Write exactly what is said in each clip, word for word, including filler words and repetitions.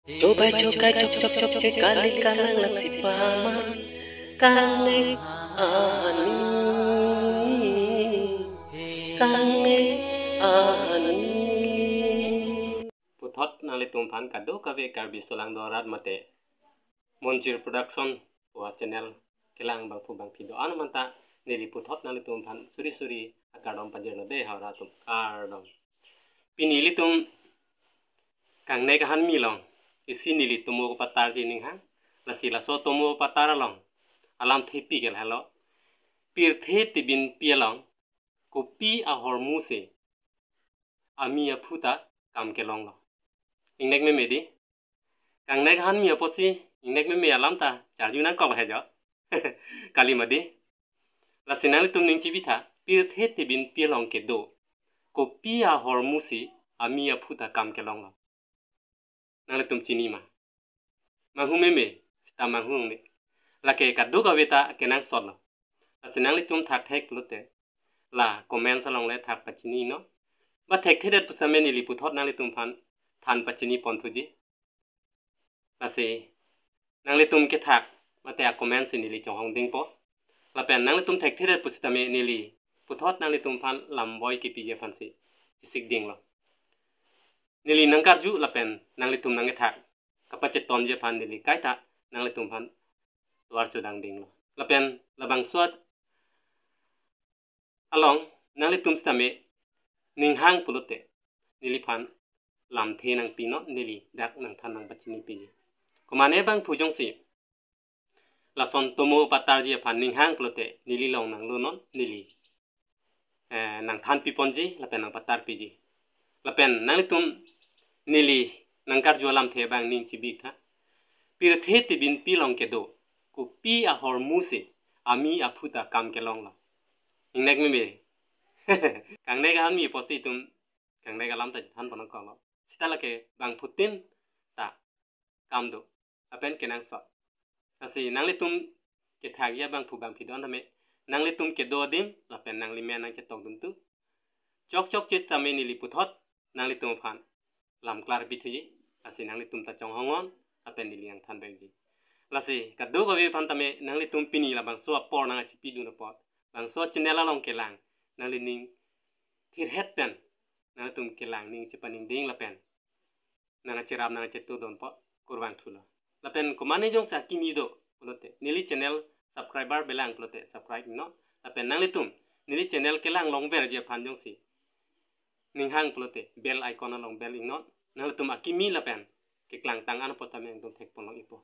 Chobai chokai chok chok chok che kali kalang lang si paman. Kangnek ani, kangnek ani. Puthot nanglitum aphan kadokave Karbi Solangdo arat mate Monjir Production pu a channel kelang bangphu bangphi do-an manta neli puthot nanglitum aphan suri suri akardom pajirlo dei hau ra atum, kardom. Pini ilitum kangnek ahanmi along isi neli tomo patarji ninghang. Lasi laso tomo patar along alamthe pi ke lahelo: Pirthe tebinpi along kopi ahormu si ami aphu ta kam kelonglo. Ingnek meme dei. Kangnek ahanmi apotsi ingnek meme alam ta charju nangkok he jo. Kali ma dei. Lasi nanglitum ning chibitha, pirthe tebinpi along kedo kopi ahormu si ami aphu ta kam kelonglo. Nanglitum chini ma? Manghu meme, sita manghu ongne. Lake kadokave ta kenangsotlo. Lasi nanglitum thakthek pulote la comments along le thak pachininon. Ba thekthedet pusitame neli puthot nanglitum aphan than pachini ponthuji. Lasi nanglitum kethak mate a comments si neli chonghong dingpo. Lapen nanglitum thekthedet pusitame neli puthot nanglitum aphan lamboi kepiji aphansi chisik dinglo. Neli nangkarju lapen nanglitum nangkethak kapachetonji aphan neli kaita nanglitum aphan tovar chodang dinglo. Lapen labangso along nanglitum sitame ninghang pulote neliphan lamthe nangpinon, neli dak nangthan nangpachinipiji. Komane bangphu jongsi lason tomo patarji aphan ninghang pulote neli along nanglonon, neli eh, nangthan piponji lapen nangpatar piji. Lapen nanglitum neli nangkarju alamthe abang ning chibitha. Pirthe tebinpi along kedo kopi ahormu si ami aphu ta kam kelonglo. Ingnek meme. Kangnek ahanmi apotsi itum kangnek alam ta than pon nangkoklo. Sita lake bangphutin ta kam do lapen kenangsot. Lasi nanglitum kethakji abangphu bangphi do-an tame nanglitum kedo adim lapen nanglimen nangchetongdun tu. Chok chok che tame neli puthot nanglitum aphan lam klar pithuji. Lasi nanglitum ta chonghongnon lapen neli nangthan baikji. Lasi kadokave aphan tame nanglitum pini labangso apor nangchipidun apot, bangso channel along kelang nanglining thirhet pen nanglitum kelang ning chepaningding lapen nangcherap nangchetudunpo, kurvangthulo. Lapen komane jongsi akimi do pulote neli channel subscriber belang pulote subscribe ingnon. Lapen nanglitum neli channel kelang longverji aphan jongsi ninghang pulote bell icon along bell ingnon. Nanglitum akimi lapen keklangtang an apot tame nangtum thekpon long-ikpo.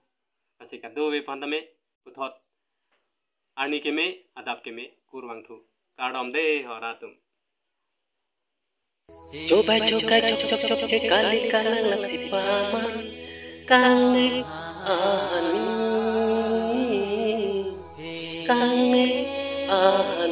Lasi kadokave aphan tame puthot arni keme, adap keme, kurvangthu. Kardom dei hau ra atum. Chobai chokai chok chok chok che kali kalang lang si paman. Kangnek ani, kangnek ani.